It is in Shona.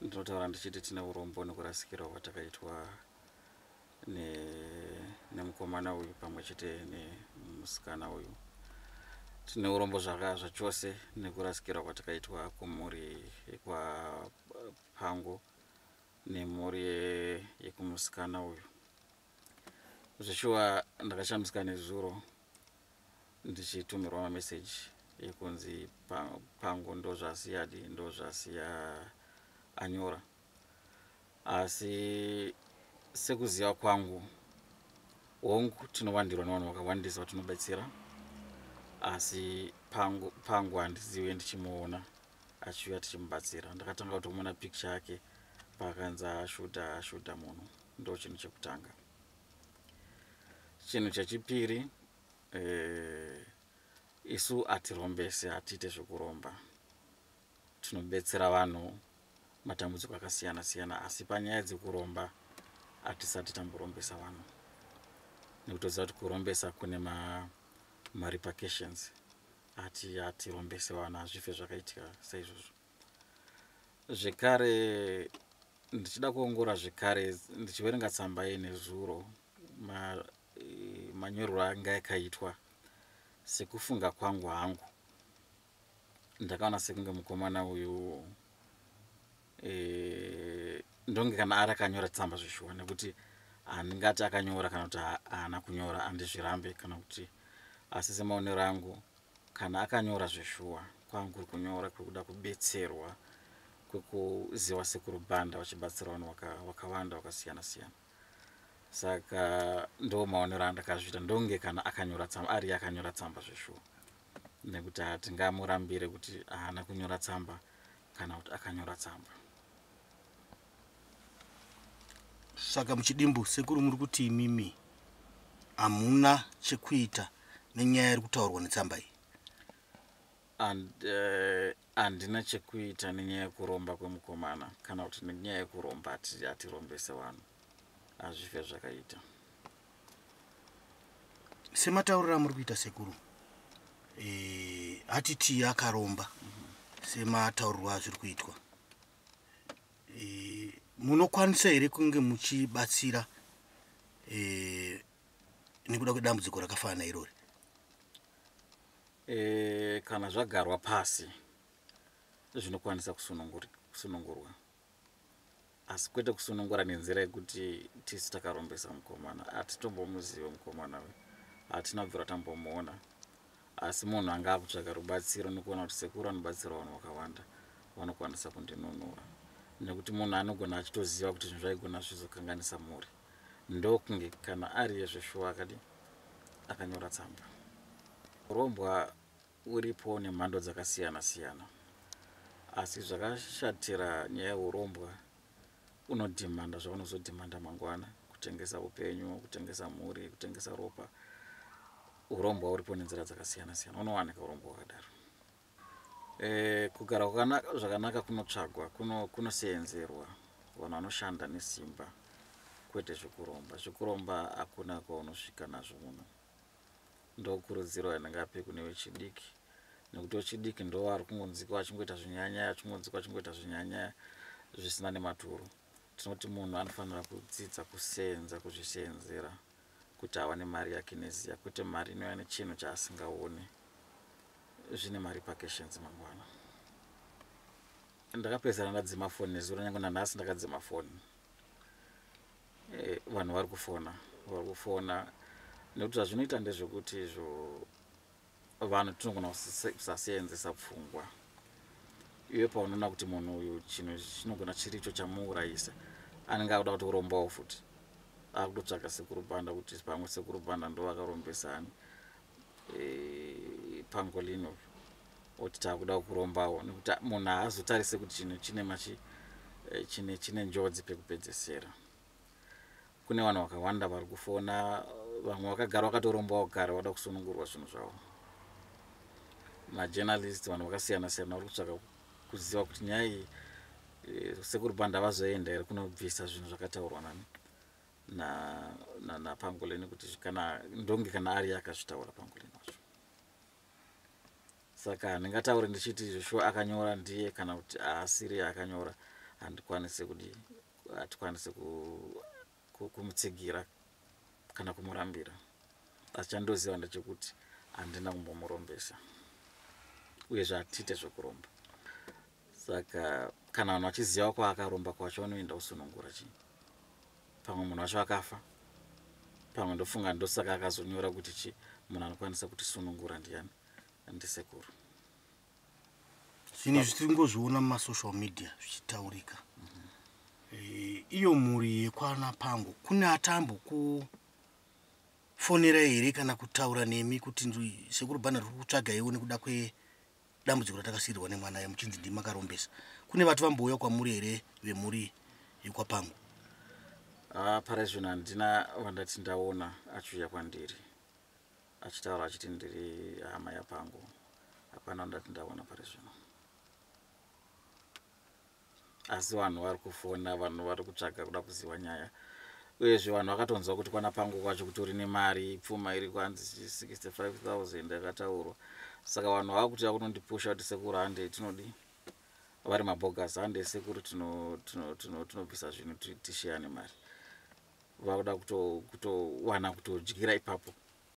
Ndinotaura ndichiti tine urombo nekurasikirwa kwatakaitwa nemukomana uyu pamwe chete nemusikana uyu. Tine urombo zvachose nekurasikirwa kwatakaitwa kumhuri yekwaPango nemhuri yekumusikana uyu. Zveshuwa ndakashamisika nezuro ndichitumirwa mameseji ekunzi Pango ndozvasiyadi, ndozvasiya anyora. Asi sekuziva kwangu, hongu tinowandirwa nevanhu vakawandisa vatinobetsera, asi Pango handizive ndichimuona achiuya tichimubatsira. Ndakatanga kutomuona picture yake paakanzi ashuta munhu, ndo chinhu chekutanga. Chinhu chechipiri, isu hatirombese, hatiite zvekuromba. Tinobetsera vanhu matambudziko akasiyana siyana, asi panyaya dzekuromba hatisati tamborombesa vanhu, nekutoziva kuti kurombesa kune marepercussions. Hatirombese vanhu, hazvife zvakaitika saizvozvo. Zvekare ndichida kuongorora zvekare, ndichiverenga tsamba iyi nezuro, manyorerwo anga yakaitwa, sekufunga kwangu hangu, ndakaona sekunge mukomana uyu ndonge kana ari akanyora tsamba zveshuwa, nekuti handingati akanyora kana kuti haana kunyora, handizvirambe kana kuti, asi semaonero angu, kana akanyora zveshuwa, kwangu kuri kunyora kwekuda kubetserwa, kwekuziva Sekuru Banda vachibatsira vanhu vakawanda vakasiyana siyana. Saka ndo maonero andakazviita, ndonge kana akanyora tsamba, ari akanyora tsamba zveshuwa, nekuti hatingamurambire kuti haana kunyora tsamba kana kuti akanyora tsamba. Saka muchidimbu, sekuru, muri kuti imimi hamuna chekuita nenyaya iri kutaurwa netsamba iyi? Handina chekuita nenyaya yekuromba kwemukomana kana kuti nenyaya yekuromba. Hatirombese vanhu, hazvife zvakaita. Sematauriro amuri kuita, sekuru, hatiti akaromba, semataurirwo azviri kuitwa, munokwanisa here kunge muchibatsira nekuda kwedambudziko rakafanana irori? Kana zvagarwa pasi zvinokwanisa kusunungurwa, asi kwete kusunungura nenzira yekuti tisu takarombesa mukomana. Hatitombomuzive mukomana uyu, hatina kubvira tambomuona, asi munhu anga akutsvaga rubatsiro nekuona kuti sekuru anobatsira vanhu vakawanda, vanokwanisa kundinunura, nekuti munhu anogona achitoziva kuti zvinhu zvaigona zvizokanganisa mhuri. Ndokunge kana ari yezveshuwa akadi akanyora tsamba. Urombwa uripo nemhando dzakasiyana siyana, asi zvakashatira nyaya yeurombwa, unodhimanda zvaunozodhimanda mangwana: kutengesa upenyu, kutengesa mhuri, kutengesa ropa. Urombwa uripo nenzira dzakasiyana siyana, unowanika urombwa hwakadaro. Kugara zvakanaka kunotsvagwa, kunoseenzerwa, vanhu vanoshanda nesimba, kwete zvekuromba. Zvekuromba hakuna kwaunosvika nazvo munhu. Ndokurudziro yandingape kune vechidiki, nekuti vechidiki ndo vari kungonzikwa vachingoita zvinyanyaya, vachingonzikwa vachingoita zvinyanyaya zvisina nematuro. Tinoti munhu anofanira kudzidza kuseenza, kuzviseenzera kuti awane mari yake neziya, kwete mari inouya nechinhu chaasingaoni, zvine marepercussions mangwana. Ndakapedzisira ndadzima foni nezuro, nyange nanhasi ndakadzima foni. Vanhu vari kufona, vari kufona, nekuti zvazvinoita ndezvekuti izvo vanhu tinogona kusaseenzesa pfungwa. Iwe paunoona kuti munhu uyu chinhu chinogona chiri icho chamuurayisa, anenge akuda kuti urombawo futi, akutotsvaga Sekuru Banda kuti pamwe Sekuru Banda ndo vakarombesani Pangolino, oti taakuda kurombawo, nekuti munhu haazotarise kuti chinhu chine machi chine njodzi pekupedzesera. Kune vanhu vakawanda vari kufona, vamwe vakagara vakatorombawo kare, vada kusunungurwa zvinhu zvavo. Majournalist, vanhu vakasiyana siyana vari kutsvaka kuziva kuti nyaya iyi, Sekuru Banda vazoenda here kunobvisa zvinhu zvakataurwa nani naPangoleni, kuti kana ndonge kana ari akazvitaura Pangoleni wacho. Saka handingatauri ndichiti zveshuwa akanyora ndiye kana kuti haasiri akanyora. Handikwanise kudi, hatikwanise kumutsigira kana kumurambira, asi chandoziva ndechekuti handina kumbomurombesa, uyezve hatiite zvekuromba. Saka kana vanhu vachiziva kwaakaromba kwacho, vanoenda kusunungura chii. Pamwe munhu wacho akafa, pamwe ndofunga ndosaka akazonyora kuti chi munhu anokwanisa kutisunungura ndiani? Ndisekuru. Zvinhu izvi tiri ngozviona mumasocial media zvichitaurika. Iyo mhuri yekwana Pango, kune atambo kufonera here kana kutaura nemi kuti sekuru Bhana riri kutsvagaiwo nekuda kwedambudziko ratakasirirwa nemwana yemuchinzi ndimi makarombesa? Kune vati vambouya kwamuri here vemhuri yekwaPango? Ah, pari zvino handina vandati ndaona achiuya kwandiri achitaura achiti ndiri hama yaPango. Hapana vandati ndaona pari zvino, asi vanhu vari kufona, vanhu vari kutsvaga kuda kuziva nyaya. Uyezve vanhu vakatonzwa kuti kwana Pango kwacho kutori nemari, pfuma iri kwanzi 65 000 yakataurwa. Saka vanhu vava kuti vakunondipusha kuti, "Sekuru, hande tinodi," vari mabogus, "Hande sekuru, tinobvisa zvinhu, tisheyane mari." Vakuda kutowana kutodyira ipapo.